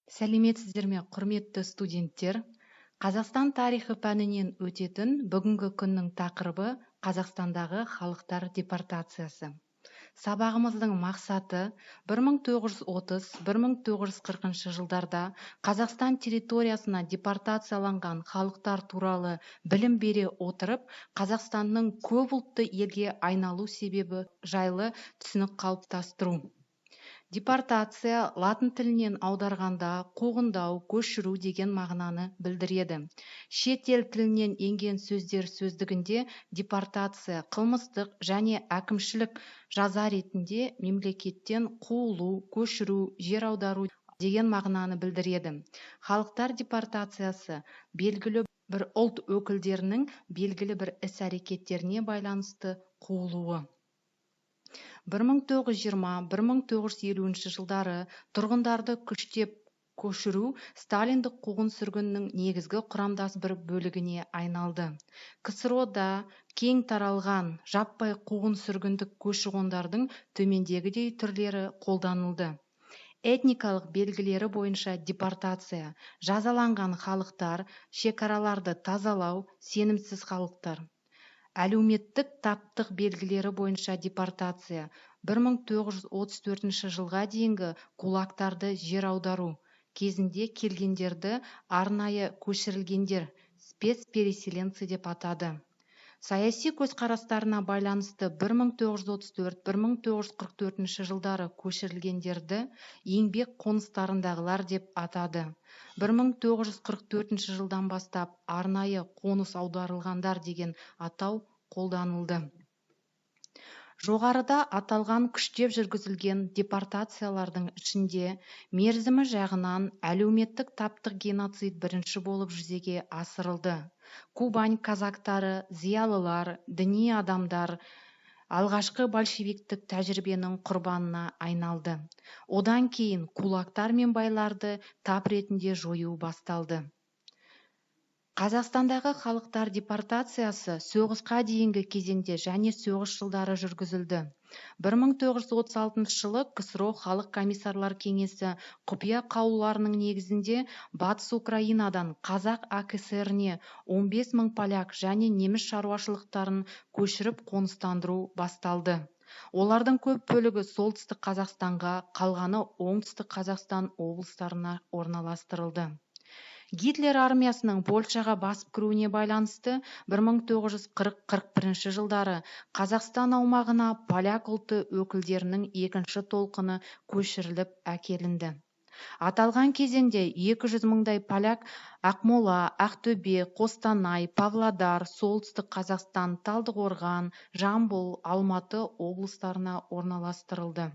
Сәлеметсіздер ме, құрметті студенттер! Қазақстан тарихы пәнінен өтетін бүгінгі күннің тақырыбы: Қазақстандағы халықтар депортациясы. Сабағымыздың мақсаты: 1930-1940 жылдарда Қазақстан территориясына депортацияланған халықтар туралы білім бере отырып, Қазақстанның көпұлтты елге айналу себебі жайлы түсінік қалыптастыру. Депортация латын тілінен аударғанда қуғындау, көшіру деген мағынаны білдіреді. Шет ел тілінен енген сөздер сөздігінде депортация қылмыстық және әкімшілік жаза ретінде мемлекеттен қуылу, көшіру, жер аудару деген мағынаны білдіреді. Халықтар депортациясы – белгілі бір ұлт өкілдерінің белгілі бір іс-әрекеттеріне байланысты қуылуы. 1920-1950 жылдары тұрғындарды күштеп көшіру сталиндік қуғын-сүргіннің негізгі құрамдас бір бөлігіне айналды. КСРО-да кең таралған жаппай қуғын-сүргіндік көші-қондардың төмендегідей түрлері қолданылды: этникалық белгілері бойынша депортация, жазаланған халықтар, шекараларды тазалау, сенімсіз халықтар; әлеуметтік таптық белгілері бойынша депортация, 1934 жылға дейінгі кулактарды жер аудару кезінде келгендерді арнайы көшірілгендер, спецпереселенцы деп атады; саяси көзқарастарына байланысты 1934-1944 жылдары көшірілгендерді еңбек қоныстарындағылар деп атады. 1944 жылдан бастап арнайы қоныс аударылғандар деген атау қолданылды. Жоғарыда аталған күштеп жүргізілген депортациялардың ішінде мерзімі жағынан әлеуметтік таптық геноцид бірінші болып жүзеге асырылды. Кубань казактары, зиялылар, діни адамдар алғашқы большевиктік тәжірибенің құрбанына айналды. Одан кейін кулактар мен байларды тап ретінде жою басталды. Қазақстандағы халықтар депортациясы соғысқа дейінгі кезеңде және соғыс жылдары жүргізілді. 1936 жылы КСРО Халық комиссарлар кеңесі құпия қаулыларының негізінде Батыс Украинадан Қазақ АКСР-не 15 мың поляк және неміс шаруашылықтарын көшіріп қоныстандыру басталды. Олардың көп бөлігі Солтүстік Қазақстанға, қалғаны Оңтүстік Қазақстан облыстарына орналастырылды. Гитлер армиясының Польшаға басып кіруіне байланысты 1940-41 жылдары Қазақстан аумағына поляк ұлты өкілдерінің екінші толқыны көшіріліп әкелінді. Аталған кезеңде 200 мыңдай поляк Ақмола, Ақтөбе, Қостанай, Павлодар, Солтүстік Қазақстан, Талдықорған, Жамбыл, Алматы облыстарына орналастырылды.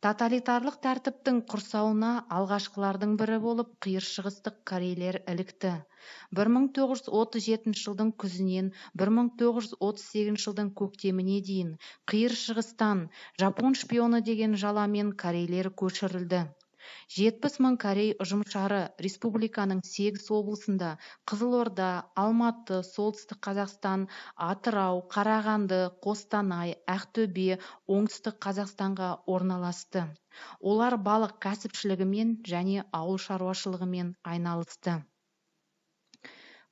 Тоталитарлық тәртіптің құрсауына алғашқылардың бірі болып қиыршығыстық корейлер ілікті. 1937 жылдың күзінен 1938 жылдың көктеміне дейін Қиыр Шығыстан жапон шпионы деген жаламен корейлер көшірілді. 70 мың корей ұжымшары республиканың сегіз облысында: Қызылорда, Алматы, Солтүстік Қазақстан, Атырау, Қарағанды, Қостанай, Ақтөбе, Оңтүстік Қазақстанға орналасты. Олар балық кәсіпшілігімен және ауыл шаруашылығымен айналысты.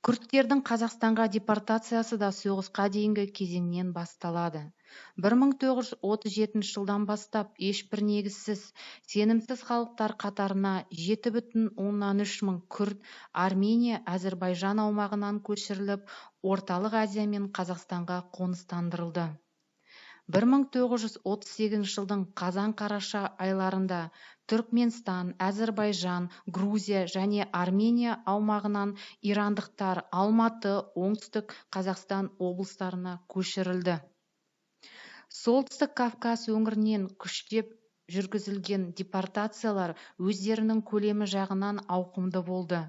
Күрдтердің Қазақстанға депортациясы да соғысқа дейінгі кезеңнен басталады. 1937 жылдан бастап ешбір негізсіз сенімсіз халықтар қатарына 7,3 мың күрд Армения, Әзірбайжан аумағынан көшіріліп, Орталық Азия мен Қазақстанға қоныстандырылды. 1938 жылдың қазан-қараша айларында Түркменстан, Әзірбайжан, Грузия және Армения аумағынан ирандықтар Алматы, Оңтүстік Қазақстан облыстарына көшірілді. Солтүстік Кавказ өңірінен күштеп жүргізілген депортациялар өздерінің көлемі жағынан ауқымды болды.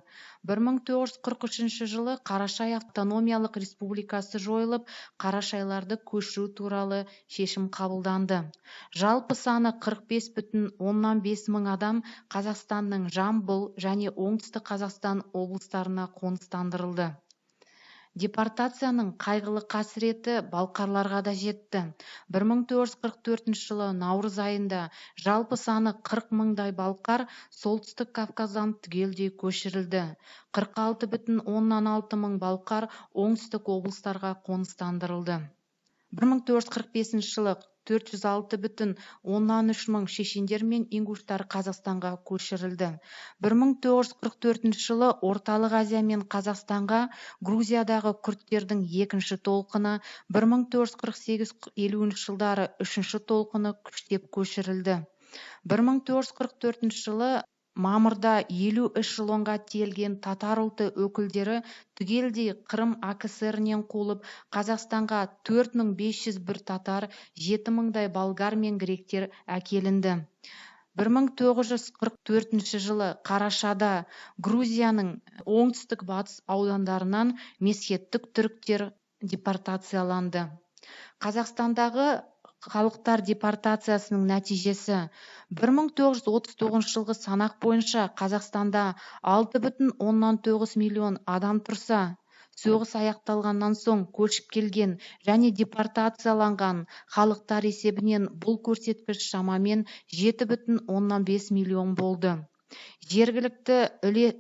1943 жылы Қарашай автономиялық республикасы жойылып, қарашайларды көшіру туралы шешім қабылданды. Жалпы саны 45,5 мың адам Қазақстанның Жамбыл және Оңтүстік Қазақстан облыстарына қоныстандырылды. Депортацияның қайғылы қасіреті балқарларға да жетті. 1944 жылы наурыз айында жалпы саны 40 мыңдай балқар Солтүстік Кавказдан түгелдей көшірілді. 46,6 мың балқар оңтүстік облыстарға қоныстандырылды. 1945 жылы 406,3 мың шешендер мен ингуштар Қазақстанға көшірілді. 1944 жылы Орталық Азия мен Қазақстанға Грузиядағы күрдтердің екінші толқыны, 1948-50 жылдары үшінші толқыны күштеп көшірілді. 1944 жылы мамырда 50 эшелонға тиелген татар ұлты өкілдері түгелдей Қырым АКСР-нен қуылып, Қазақстанға 4501 татар, 7 мыңдай болгар мен гректер әкелінді. 1944 жылы қарашада Грузияның оңтүстік батыс аудандарынан месхеттік түріктер депортацияланды. Қазақстандағы халықтар депортациясының нәтижесі 1939 жылғы санақ бойынша Қазақстанда 6,9 миллион адам тұрса, соғыс аяқталғаннан соң көшіп келген және депортацияланған халықтар есебінен бұл көрсеткіш шамамен 7,5 миллион болды. Жергілікті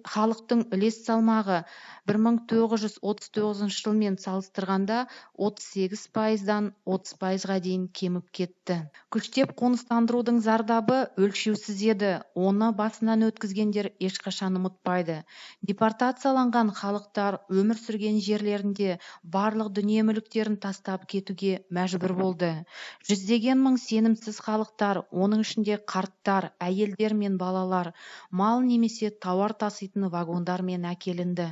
халықтың үлес салмағы 1939 жылмен салыстырғанда 38%-дан 30%-ға дейін кеміп кетті. Күштеп қоныстандырудың зардабы өлшеусіз еді, оны басынан өткізгендер ешқашан ұмытпайды. Депортацияланған халықтар өмір сүрген жерлерінде барлық дүние-мүліктерін тастап кетуге мәжбүр болды. Жүздеген мың сенімсіз халықтар, оның ішінде қарттар, әйелдер мен балалар, мал немесе тауар таситын вагондармен әкелінді.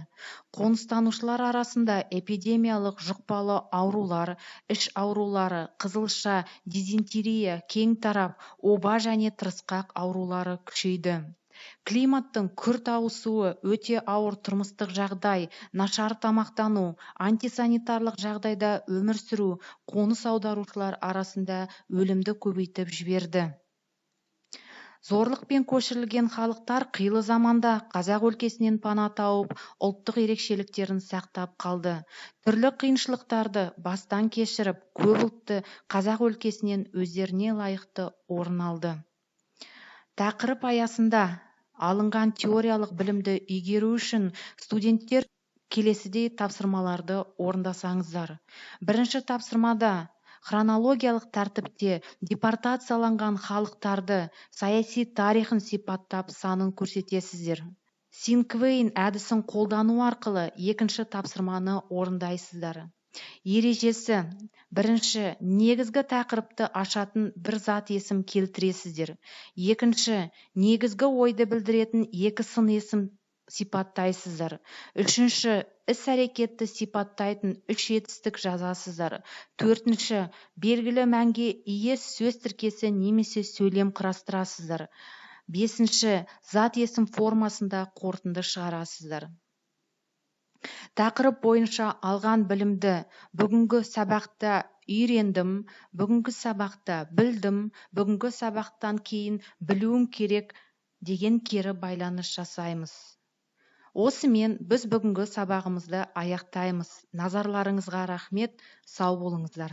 Қоныстанушылар арасында эпидемиялық жұқпалы аурулар, іш аурулары, қызылша, дизентерия кең тарап, оба және тырысқақ аурулары күшейді. Климаттың күрт ауысуы, өте ауыр тұрмыстық жағдай, нашар тамақтану, антисанитарлық жағдайда өмір сүру қоныс аударушылар арасында өлімді көбейтіп жіберді. Зорлықпен көшірілген халықтар қилы заманда қазақ өлкесінен пана тауып, ұлттық ерекшеліктерін сақтап қалды. Түрлі қиыншылықтарды бастан кешіріп, көп ұлтты қазақ өлкесінен өздеріне лайықты орын алды. Тақырып аясында алынған теориялық білімді игеру үшін студенттер келесідей тапсырмаларды орындасаңыздар. Бірінші тапсырмада хронологиялық тәртіпте депортацияланған халықтарды саяси тарихын сипаттап санын көрсетесіздер. Синквейн әдісін қолдану арқылы екінші тапсырманы орындайсыздар. Ережесі: бірінші, негізгі тақырыпты ашатын бір зат есім келтіресіздер. Екінші, негізгі ойды білдіретін екі сын есім сипаттайсыздар. Үшінші, іс-әрекетті сипаттайтын үш етістік жазасыздар. Төртінші, белгілі мәнге ие сөз тіркесі немесе сөйлем құрастырасыздар. Бесінші, зат есім формасында қорытынды шығарасыздар. Тақырып бойынша алған білімді бүгінгі сабақта үйрендім, бүгінгі сабақта білдім, бүгінгі сабақтан кейін білуім керек деген кері байланыс жасаймыз. Осымен біз бүгінгі сабағымызды аяқтаймыз. Назарларыңызға рахмет, сау болыңыздар.